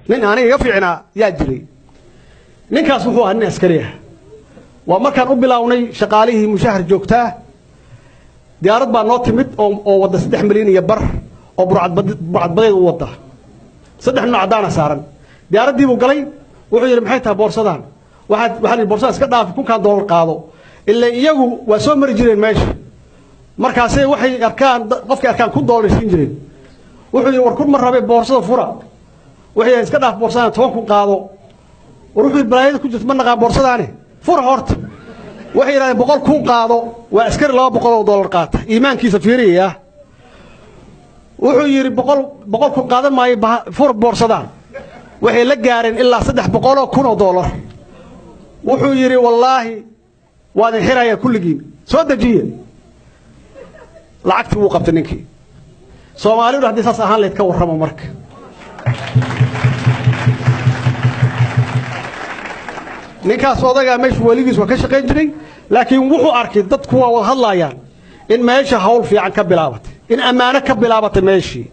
Nin aniga iga fiicnaa yaa jiray. Ninkaas wuxuu ahaa nin askari ah. Waa markaan u bilownay shaqaalihii mushahar joogtaa. Diyaarad baa noo timid oo wadda 3.5 milyan oo burcadbadeed u wadda, saddex nin oo caddaana saaran. Diyaaraddii buu galay. Wuxuu yidhi, "Maxay tahay boorsadan?" Waxaa yidhi, "Boorsada iska dhaafi, kunkaan doolar qaado." Ilaa iyagu waa soo mari jireen meesha, markaasay waxay arkaan, qofkay arkaan $1000 siin jireen. Wuxuu yidhi, "War kun ma rabe, boorsada fura." Waxay yidhahdeen, "Iska dhaaf boorsadan, 10,000 qaado." War wuxuu yidhi, "Balaayada ku jirta ma naqaan, boorsadaani fura horta." Waxay yidhahdeen, "100,000 qaado." Waa askari $200 qaata, iimaankiisa fiiriyaya. Wuxuu yidhi, 100,000 qaadan maayo, fur boorsadaan." Waxay la gaareen ilaa $300,000. Wuxuu yidhi, "Wallaahi waa idin xirayaa kulligiin, soo dejiye." Lacagtii wuu qabtay ninkii. Soomaalidu haddii saas ahaan lahayd, ka warramo marka. Ninkaas odagaa meeshu weligiis waa ka shaqayn jiray, laakiin wuxuu arkay dadku waa wada hadlaayaan, in meesha hawl fiican ka bilaabatay, in ammaano ka bilaabatay meeshii.